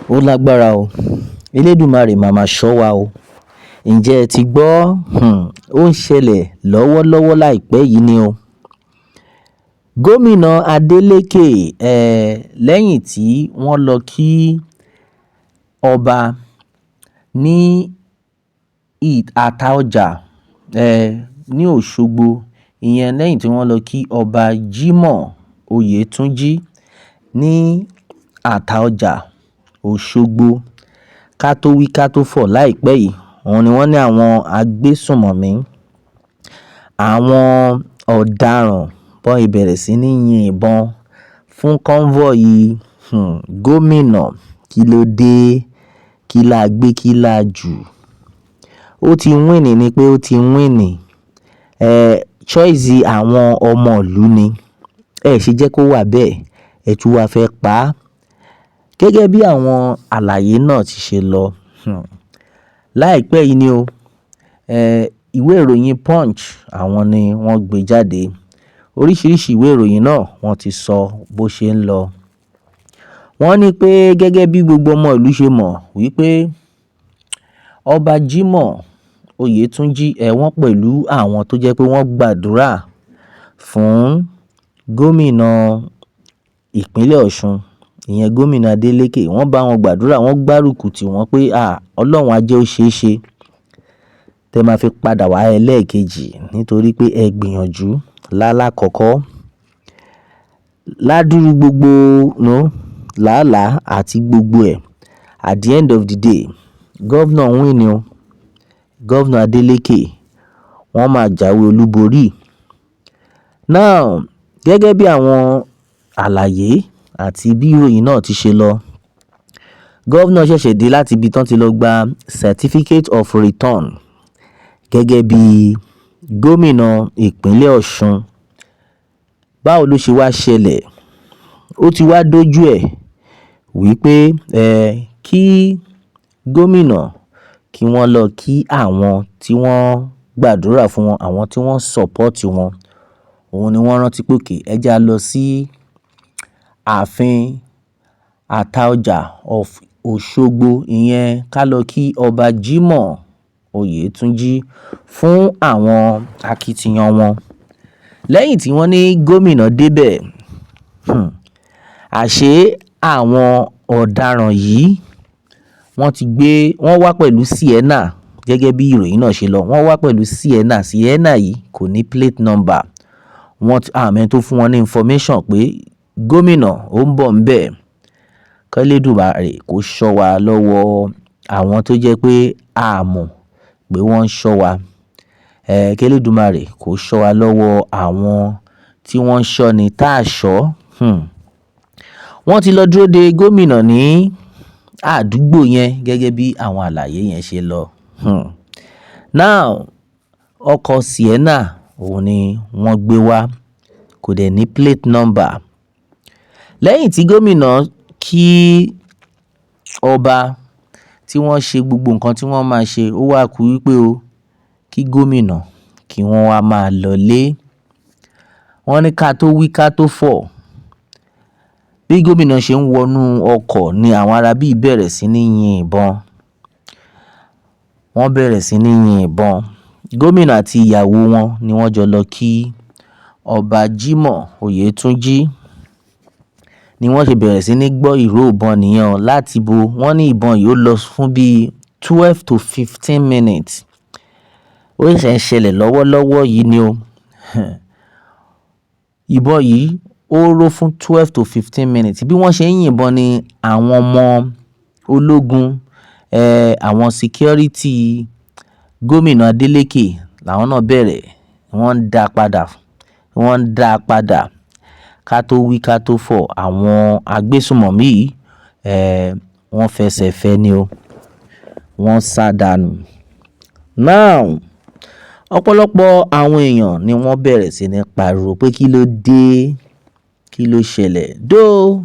Ó lágbára o. Elédùmarè máa ma ṣọ́ wa o. Ǹjẹ́ ẹ ti gbọ́? Ó ń ṣẹlẹ̀ lọ́wọ́lọ́wọ́ láìpẹ́ yìí ni o. Gómìnà Adeleke, lẹ́yìn tí wọ́n lọ kí ọba ní Àtaọjà, ní Òṣogbo, ìyẹn lẹ́yìn tí wọ́n lọ kí Ọba Jimoh Oyetunji ní Àtaọjà, Òṣogbo. Ká tó wí ká tó fọ̀ láìpẹ́ yìí, òun ni wọ́n ní àwọn agbésùnmọ̀mí, àwọn ọ̀daràn bọ́n ṣe bẹ̀rẹ̀ sí ní yin ìbọn fún convoy, gómìnà. Kí ló dé? Kí la gbé? Kí la jù? Ó ti win ni pé ó ti win. Choice àwọn ọmọ ìlú ni. Ẹ ṣe jẹ́ kó wà bẹ́ẹ̀, ẹ tún wá fẹ́ pa á. Gẹ́gẹ́ bí àwọn àlàyé náà ti ṣe lọ, láìpẹ́ yìí ni o. Ìwé ìròyìn Punch àwọn ni wọ́n gbé jáde. Oríṣiríṣi ìwé ìròyìn náà wọ́n ti sọ bó ṣe ń lọ. Wọ́n ní pé gẹ́gẹ́ bí gbogbo ọmọ ìlú ṣe mọ̀ wípé Ọba Jimoh Oyetunji, wọ́n pẹ̀lú àwọn tó jẹ́ pé wọ́n gbàdúrà fún gómìnà ìpínlẹ̀ Ọ̀ṣun, ìyẹn gómìnà Adeleke. Wọ́n bá wọn gbàdúrà, wọ́n gbárùkù tì wọ́n pé, à, Ọlọ́run á jẹ́ ó ṣe é ṣe tẹ máa fi padà wá ẹlẹ́ẹ̀kejì nítorí pé ẹ gbìyànjú lálákọ̀ọ́kọ́. Ládùrú gbogbo no, làálàá àti gbogbo ẹ̀. At the end of the day, governor win o. Governor Adeleke, wọ́n máa jáwé olúborí. Now, gẹ́gẹ́ bí àwọn àlàyé àti bí ìròyìn náà ti ṣe lọ, governor ṣẹ̀ṣẹ̀ dé láti ibi tán ti lọ gba certificate of return gẹ́gẹ́ bí gómìnà ìpínlẹ̀ Ọ̀ṣun. Báwo ló ṣe wá ṣẹlẹ̀? Ó ti wá dójú ẹ̀ wípé kí gómìnà kí wọ́n lọ kí àwọn tí wọ́n gbàdúrà fún wọn, àwọn tí wọ́n support wọn. Òun ni wọ́n rántí pé okay, ẹ jẹ́ á lọ sí ààfin Àtaọjà of Òṣogbo, ìyẹn ká lọ kí Ọba Jimoh Oyetunji fún àwọn akitiyan wọn. Lẹ́yìn tí wọ́n ní gómìnà dé bẹ̀, àṣé àwọn ọ̀daràn yìí wọ́n ti gbé, wọ́n wá pẹ̀lú Sienna gẹ́gẹ́ bí ìròyìn náà ṣe lọ. Wọ́n wá pẹ̀lú Sienna. Sienna yìí kò ní plate number. Wọ́n ti, àmọ́ ẹni tó fún wọn ní information pé gómìnà ó ń bọ̀ ńbẹ̀. Kí Elédùmarè kó ṣọ́ wa lọ́wọ́ àwọn tó jẹ́ pé a mọ̀ pé wọ́n ń ṣọ́ wa. Kí Elédùmarè kó ṣọ́ wa lọ́wọ́ àwọn tí wọ́n ń ṣọ́ ni tá ṣọ́. Wọ́n ti lọ dúró de gómìnà ní àdúgbò yẹn gẹ́gẹ́ bí àwọn àlàyé yẹn ṣe lọ. Now, ọkọ̀ Sienna òun ni wọ́n gbé wá, kò dẹ̀ ní plate number. Lẹ́yìn tí gómìnà kí ọba tí wọ́n ṣe gbogbo nǹkan tí wọ́n máa ṣe, ó wá kú wípé o kí gómìnà kí wọ́n wá máa lọlé. Wọ́n ní ká tó wí ká tó fọ̀. Bí gómìnà ṣe ń wọnú ọkọ̀ ni àwọn ará bí bẹ̀rẹ̀ sí ní yin ìbọn. Wọ́n bẹ̀rẹ̀ sí ní yin ìbọn. Gómìnà àti ìyàwó wọn ni wọ́n jọ lọ kí Ọba Jimoh Oyetunji. Ni wọ́n ṣe bẹ̀rẹ̀ sí ní gbọ́ ìró ìbọn nìyẹn o láti bo. Wọ́n ní ìbọn yìí ó lọ fún bí 12 to 15 minutes. Ó ṣẹ̀ṣẹ̀ ń ṣẹlẹ̀ lọ́wọ́lọ́wọ́ yìí ni o. Ìbọn yìí ó ró fún 12 to 15 minutes. Bí wọ́n ṣe ń yìnbọn ni àwọn ọmọ ológun, àwọn security gómìnà Adeleke làwọn náà bẹ̀rẹ̀. Wọ́n ń dá padà, wọ́n ń dá padà. Ká tó wí ká tó fọ̀, àwọn agbésùnmọ̀mí yìí, wọ́n fẹsẹ̀ fẹ́ ni o. Wọ́n sá dànù. Now, ọ̀pọ̀lọpọ̀ àwọn èèyàn ni wọ́n bẹ̀rẹ̀ sí ní pariwo pé kí ló dé? Kí ló ṣẹlẹ̀? Though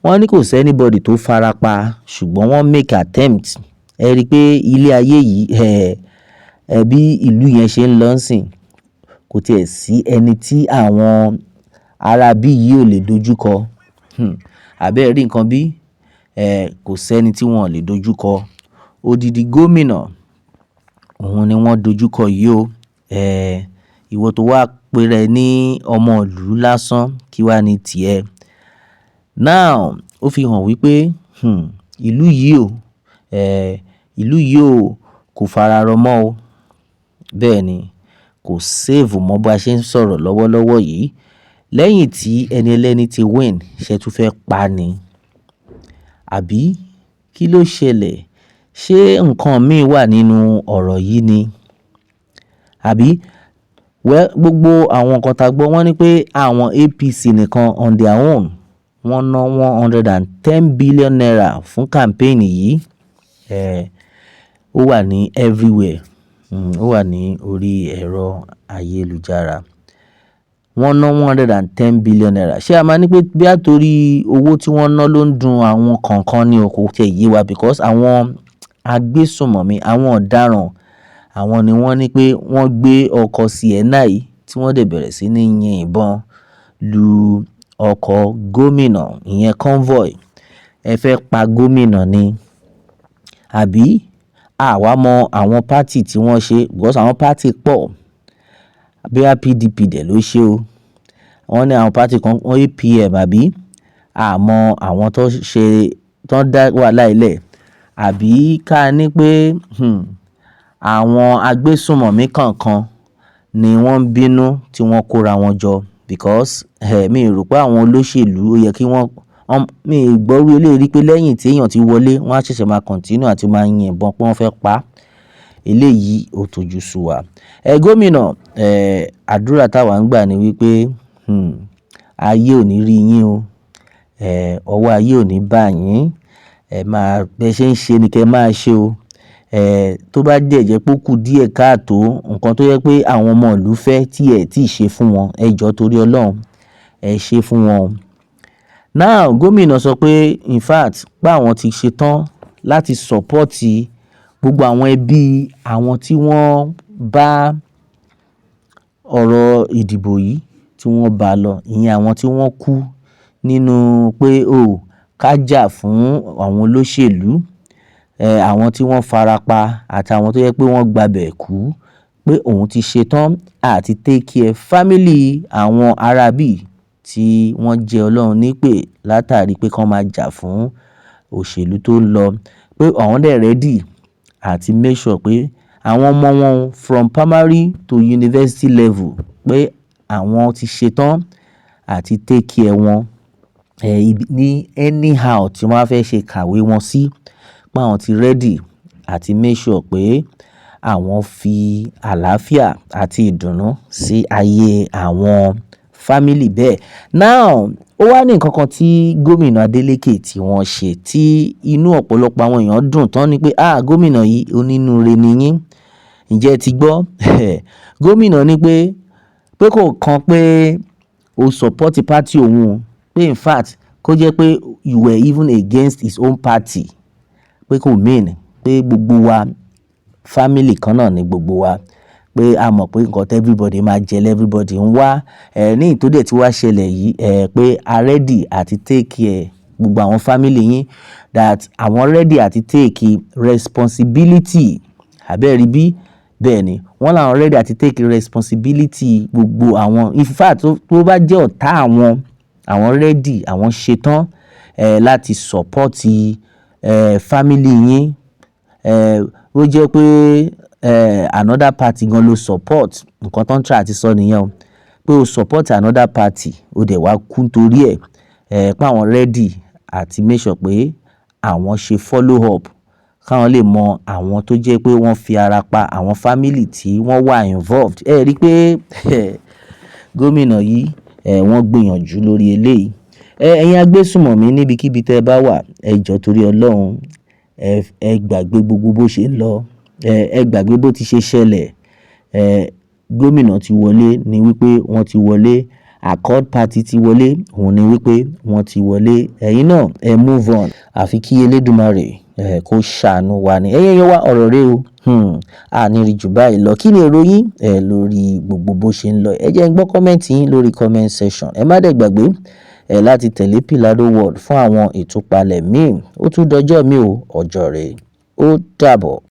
wọ́n ní kò sí anybody tó farapa, ṣùgbọ́n wọ́n make attempt. Ẹ rí i pé ilé ayé yìí, bí ìlú yẹn ṣe ń lọ sìn, kò tí è sí ẹni tí àwọn ará bí yìí ò lè dojúkọ. Àbí ẹ rí nǹkan bí? Kò sẹ́ni tí wọ́n lè dojúkọ. Odidi gómìnà, òun ni wọ́n dojúkọ yìí o. Ìwọ tó wá pera ẹ ní ọmọ ìlú lásán, kí wá ní tiẹ̀? Now, ó fi hàn wípé ìlú yìí o, ìlú yìí o kò fararọ mọ́ o. Bẹ́ẹ̀ ni, kò safe mọ́ bá ṣe ń sọ̀rọ̀ lọ́wọ́lọ́wọ́ yìí. Lẹ́yìn tí ẹni ẹlẹ́ni ti win, ṣé ẹ tún fẹ́ pa ni? Àbí kí ló ṣẹlẹ̀? Ṣé nǹkan mí wà nínú ọ̀rọ̀ yìí ni? Àbí? Well, gbogbo àwọn nǹkan tá gbọ́ wọ́n ní pé àwọn APC nìkan on their own, wọ́n ná ₦110 billion fún campaign yìí. Ó wà ní everywhere. Ó wà ní orí ẹ̀rọ ayélujára. Wọ́n ná ₦110 billion. Ṣé a máa ní pé bí àtorí owó tí wọ́n ná ló ń dùn àwọn kọ̀ọ̀kan ni o? Kò tiẹ̀ yé wa because àwọn agbésùnmọ̀mí, àwọn ọ̀daràn, àwọn ni wọ́n ní pé wọ́n gbé ọkọ̀ Sienna yìí tí wọ́n dẹ̀ bẹ̀rẹ̀ sí ní yin ìbọn lu ọkọ̀ gómìnà, ìyẹn convoy. Ẹ fẹ́ pa gómìnà ni? Àbí àwa mọ àwọn party tí wọ́n ṣe, because àwọn party pọ̀. Bóyá PDP dẹ̀ ló ṣe o. Wọ́n ní àwọn party kan, APM àbí? A mọ àwọn tó ṣe, tó ń dá wàhálà yìí lẹ̀. Àbí ká ní pé àwọn agbésùnmọ̀mí kankan ni wọ́n ń bínú tí wọ́n kóra wọn jọ, because mi ò rò pé àwọn olóṣèlú ó yẹ kí wọ́n, mi ò gbọ́ irú eléyìí rí pé lẹ́yìn tí èèyàn ti wọlé, wọ́n á ṣẹ̀ṣẹ̀ máa continue àti máa yin ìbọn pé wọ́n fẹ́ pa á. Eléyìí ó tojú sú wa. Gómìnà, àdúrà táwa ń gbà ní wípé ayé ò ní rí yín o. Ọwọ́ ayé ò ní bá yín. Ẹ máa bí ẹ ṣe ń ṣe ni kí ẹ máa ṣe o. Tó bá dẹ̀ jẹ́ pé ó kù díẹ̀ káàtò, nǹkan tó jẹ́ pé àwọn ọmọ ìlú fẹ́ tí ẹ tí ì ṣe fún wọn, ẹ jọ̀ọ́ torí Ọlọ́run, ẹ ṣe fún wọn. Now, gómìnà sọ pé in fact pé àwọn ti ṣe tán láti support gbogbo àwọn ẹbí àwọn tí wọ́n bá ọ̀rọ̀ ìdìbò yìí tí wọ́n bá lọ. Ìyẹn àwọn tí wọ́n kú nínú pé ó ká jà fún àwọn olóṣèlú, àwọn tí wọ́n farapa àti àwọn tó jẹ́ pé wọ́n gba bẹ̀ kú, pé òun ti ṣe tán àti take care family àwọn ará bí tí wọ́n jẹ́ Ọlọ́run nípè látàrí pé kí wọ́n máa jà fún òṣèlú tó ń lọ. Pé àwọn dẹ̀ ready àti make sure pé àwọn ọmọ wọn from primary to university level, pé àwọn ti ṣe tán àti take care wọn, ní anyhow tí wọ́n bá fẹ́ ṣe kàwé wọn sí, pé àwọn ti ready àti make sure pé àwọn fi àlàáfíà àti ìdùnnú sí ayé àwọn family bẹ́ẹ̀. Now, ó wá ní nǹkan kan tí gómìnà Adeleke tí wọ́n ṣe tí inú ọ̀pọ̀lọpọ̀ àwọn èèyàn dùn tán ní pé, "Ah, gómìnà yìí onínúure ni yín." Ǹjẹ́ ẹ ti gbọ́? Gómìnà ní pé kò kan pé o support party òun o, pé in fact kó jẹ́ pé you were even against his own party, pé kò mean pé gbogbo wa family kan náà ni gbogbo wa, pé a mọ̀ pé nǹkan tí everybody máa jẹ everybody ń wá. Ní èyí tó dẹ̀ tí wá ṣẹlẹ̀ yìí, pé a ready àti take care gbogbo àwọn family yín, that àwọn ready àti take responsibility. Àbí ẹ rí bí? Bẹ́ẹ̀ ni, wọ́n làwọn ready àti take responsibility gbogbo àwọn, in fact tó bá jẹ́ ọ̀tá àwọn, àwọn ready, àwọn ṣetán láti support family yín. Ó jẹ́ pé another party gan ló support, nǹkan tó ń try àti sọ nìyẹn o. Pé o support another party, o dẹ̀ wá kú nítorí ẹ̀, pé àwọn ready àti make sure pé àwọn ṣe follow up káwọn lè mọ àwọn tó jẹ́ pé wọ́n fi ara pa, àwọn family tí wọ́n wà involved. Ẹ rí i pé gómìnà yìí, wọ́n gbìyànjú lórí eléyìí. Ẹ̀yin agbésùnmọ̀mí níbikíbi tí ẹ bá wà, ẹ jọ̀ọ́ torí Ọlọ́run, ẹ gbàgbé gbogbo bó ṣe ń lọ. Ẹ gbàgbé bó ti ṣe ṣẹlẹ̀. Gómìnà ti wọlé ní wípé wọ́n ti wọlé. Accord Party ti wọlé, òun ní wípé wọ́n ti wọlé. Ẹ̀yin náà ẹ move on. Àfi kí Elédùmarè kó ṣàánú wa ni. Ẹ̀yin èèyàn wa, ọ̀rọ̀ rè o. A ní rí ju báyìí lọ. Kí ni èrò yín lórí gbogbo bó ṣe ń lọ? Ẹ jẹ́ n gbọ́ comment yín lórí comment section. Ẹ má dẹ̀ gbàgbé Láti tẹ̀lé Pilado World fún àwọn ìtúpalẹ̀ míì. Ó tún dọjọ́ mi ò, ọjọ́ rẹ̀, ó dàbọ̀.